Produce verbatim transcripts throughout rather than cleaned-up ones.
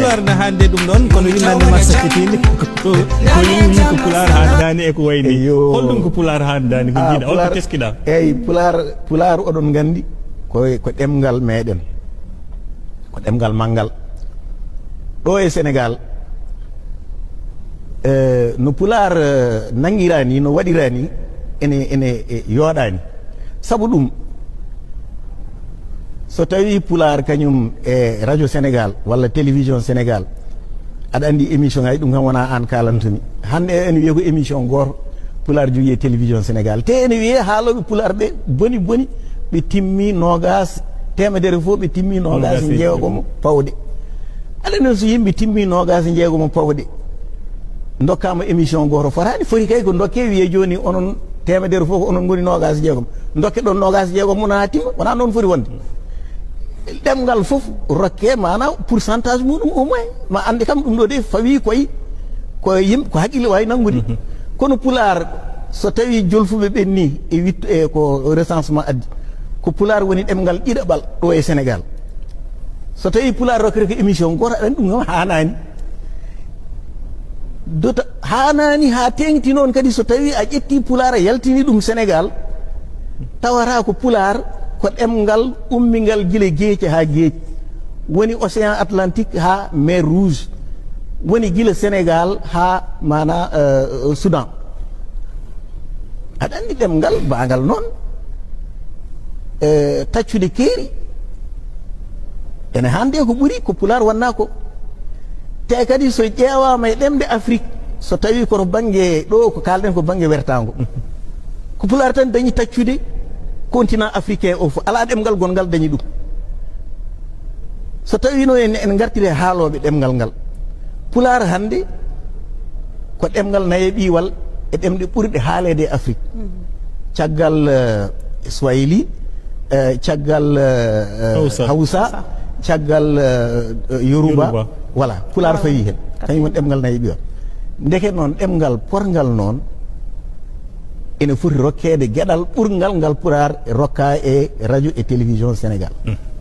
Pulaar na hannde ɗum ɗoon, kono winndannde ma sakkitiinde. Ko, ko yimmi ko Pulaar haandaani e ko wayi nii. Holɗum ko Pulaar haandaani ko njiiɗa, holko teskiɗa? Eeyi, Pulaar, Pulaar oɗon nganndi ko, ko ɗemngal meɗen. Ko ɗemngal manngal. Ɗo e Senegaal, eh, no Pulaar, eh, nanngiraa nii, no waɗiraa nii, ene, ene, eh, yooɗaani. Sabu ɗum, so tawii Pulaar kañum e Radio Senegaal walla Télévision Senegaal, aɗa anndi émission ngaji, ɗum kam wonaa aan kaalantumi. Hannde ene wiyee ko émission gooto Pulaar jogii e Télévision Senegaal. Te ene wiyee haalooɓe Pulaar ɓe boni boni, ɓe timmi noogaas, teemedere fof ɓe timmi noogaas e jeegomo pawɗe. Aɗa anndi so yimɓe timmi noogaas e jeegomo pawɗe, ndokkaama émission gooto, fotaani, foti kay ko ndokkee wiyee jooni onon teemedere fof ko onon ngoni noogaas e jeegom. Ndokke ɗon noogaas e jeegom mon haa timma, wonaa noon foti wonde. Ɗemngal fof rokkee maanaa pourcentage muɗum au moins. Ma annde kam ɗum ɗo de fawii koye, ko yim-, ko haqqille waawi nanngude. Kono Pulaar, so tawii jolfuɓe ɓen nii e wittu e ko recensement addi, ko Pulaar woni ɗemngal ɗiɗaɓal ɗo e Senegaal. So tawii Pulaar rokkete ko émission gooto, aɗa anndi ɗum kam haanaani. Dota, haanaani haa teeŋti noon kadi, so tawii a ƴettii Pulaar a yaltini ɗum Senegaal, tawata ko Pulaar ko ɗemngal ummingal gila geeci haa geeci, woni Océan Atlantique haa Mer Rouge, woni gila Senegaal haa maanaa, eh, Soudan. Aɗa anndi ɗemngal baangal noon, eh, taccude keeri, ene hannde ko ɓuri ko Pulaar wonnaa ko. Te kadi so ƴeewaama e ɗemɗe Afrik, so tawii ko to bannge ɗo ko kaalɗen ko bannge wertaango, ko Pulaar tan dañi taccude continent africain o fof, alaa ɗemngal gonngal dañi ɗum. So tawii no en, en ngartiri e haalooɓe ɗemngal ngal, Pulaar hannde ko ɗemngal nayeɓiiwal e ɗemɗe ɓurɗe haaleede e Afrik. Caggal, eh, Swahili, eh, caggal, eh, eh, Hausa. Hausa, caggal, eh, eh, Yoruba. Yoruba. Voilà, Pulaar fawii heen. Kañum woni ɗemngal nayeɓiiwal. Ndeke noon, ɗemngal porngal noon, ene foti rokkeede geɗal ɓurngal ngal Pulaar rokkaa e radio e télévision Senegaal.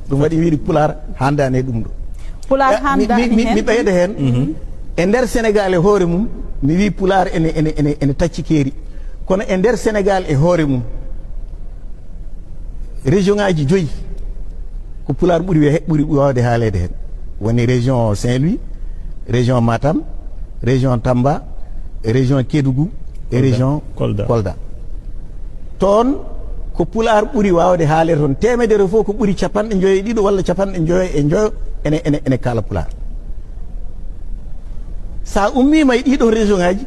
Ɗum waɗi mi wiɗi Pulaar haandaani e ɗum ɗo. Pulaar Eh, mi, haandaani mi, mi, heen. Mi ɓeyda heen. E nder Senegaal e hoore mum, mi wii Pulaar ene, ene, ene, ene tacci keeri. Kono e nder Senegaal e hoore mum, région ngaji joyi ko Pulaar ɓuri we-, ɓuri waawde haaleede heen. Woni région Saint-Louis, région Matam, région Tamba, région Kédougou, e Kolda. Région Kolda. Kolda. Toon ko Pulaar ɓuri waawde haaleede toon. Teemedere fof ko ɓuri capanɗe njoyo e ɗiɗo walla capanɗe njoyo e njoyo ene, ene, ene kaala Pulaar. So a ummiima e ɗii ɗoon région ngaji,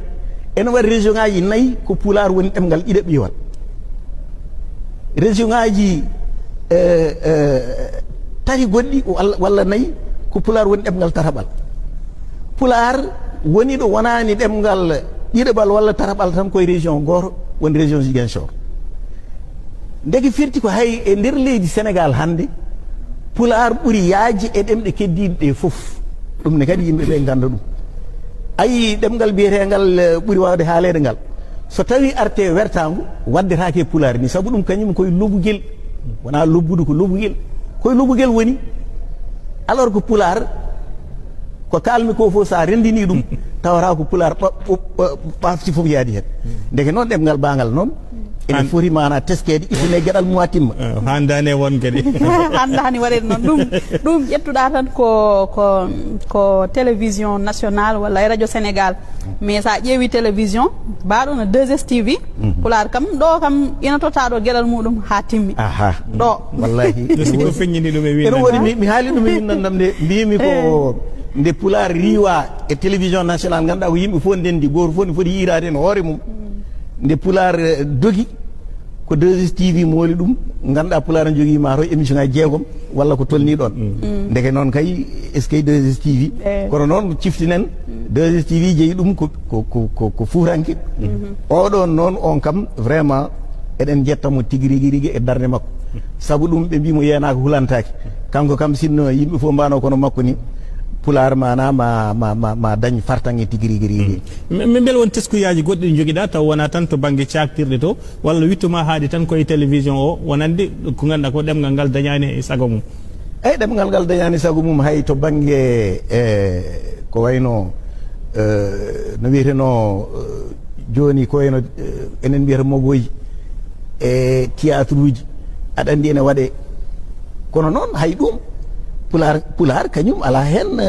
ene waɗi région ngaji nayi ko Pulaar woni ɗemngal ɗiɗaɓiiwal. Région ngaji, eh, eh, tati goɗɗi walla, walla nayi ko Pulaar woni ɗemngal tataɓal. Pulaar woni ɗo wonaani ɗemngal ɗiɗaɓal walla tataɓal tan koye région gooto, woni région Ziguinchor. Ndeke firti ko hay e nder leydi Senegaal hannde, Pulaar ɓuri yaajde e ɗemɗe keddiiɗe ɗe fof. Ɗum ne kadi yimɓe ɓe ngannda ɗum. A yii ɗemngal biyeteengal, eh, ɓuri waawde haaleede ngal. So tawii artee wertaango, waddetaake e Pulaar ni, sabu ɗum kañum koye lobugel, wonaa lobbudu, ko lobugel. Koye lobugel woni, alors que Pulaar, ko kaalmi ko fof, so a renndinii ɗum, tawata ko Pulaar ɓa-, ɓa-, ɓa-, ɓaafti fof yaadi heen. Ndeke noon, ɗemngal baangal noon, ene An- foti maanaa teskeede, ittane geɗal mum haa timma. Eh, haandaani e won kadi. Haandaani waɗeede noon. Ɗum, ɗum ƴettuɗaa tan ko, ko, ko télévision nationale walla e radio Sénégal. Mais so a ƴeewi télévision, mbaɗo no deux S T V, Pulaar kam, ɗo kam, ina totta ɗo geɗal muɗum haa timmi. Aha. Ɗo. Wallahi. Ɗo sikko feññini ɗum e Ene woodi, winndannde. Mi, mi haali ɗum e winndannde am nde, mbiymi ko nde Pulaar riiwa e télévision nationale, ngannduɗaa ko yimɓe fof ndenndi, gooto fof ne foti yiiraade heen hoore mum. Nde Pulaar, eh, dogi, ko deux S T V mooli ɗum, ngannduɗaa Pulaar ne jogii maa to émission ngaji jeegom walla ko tolnii ɗoon. Ndeke noon kay, est-ce que deux S T V? Eh. Kono noon ciftinen, deux S T V jeyi ɗum ko, ko, ko, ko, ko fuutanke. Oɗon noon, on kam, vraiment, eɗen njetta mo tigi rigi rigi e darnde makko. Sabu ɗum ɓe mbii mo yeenaaka hulantaake. Kanko kam sinno yimɓe fof mbaano kono makko ni, Pulaar maanaa ma, ma, ma, ma dañ fartaŋŋe tigi rigi rigi. Mm. M-, mbele won teskuyaaji goɗɗi ɗi njogiɗaa taw wonaa tan to bannge caaktirɗe to, walla wittu ma haaɗi tan koye télévision o, wonande ko ngannduɗaa ko ɗemngal ngal dañaani e sago mum? Eyi, ɗemngal ngal dañaani sago mum hay to bannge, e, ko wayno, e, no wiyetenoo, e, jooni ko wayno, e, enen mbiyata mogoy e théâtre uji, aɗa anndi ene waɗee. Kono noon hay ɗum, Pulaar, Pulaar kañum alaa heen, e,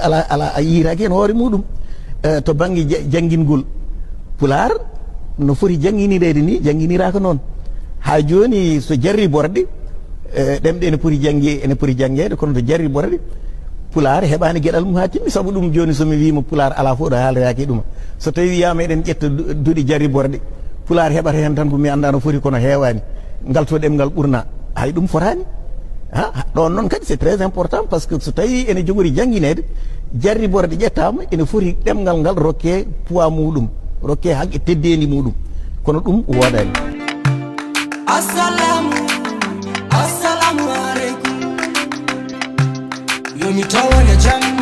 alaa, alaa, a yiytaaki heen hoore muɗum. E, to bannge ja-, janngingol, Pulaar no foti jannginireede ni, jannginiraaka noon. Haa jooni so jarri borɗe, e, ɗemɗe ene poti jannge-, ene poti janngeede, kono to jarri borɗe, Pulaar heɓaani geɗal mum haa timmi. Sabu ɗum jooni so mi wiima Pulaar alaa fof ɗo haaltoyaaki e ɗum. So tawi wiyaama eɗen ƴetta du-, duɗe jarri borɗe, Pulaar heɓata heen tan ko mi anndaa no foti kono heewaani. Ngal to ɗemngal ɓurna, hay ɗum fotaani. Ha, ɗoon noon kadi c'est très important, parce que so tawi ene jogori janngineede, jarri borɗe ƴettaama, ene foti ɗemngal ngal rokkee poids muɗum, rokkee haqqe teddeendi muɗum. Kono ɗum woodaani. Assalamu, assalamu aleykum. Yo mi tawane jam.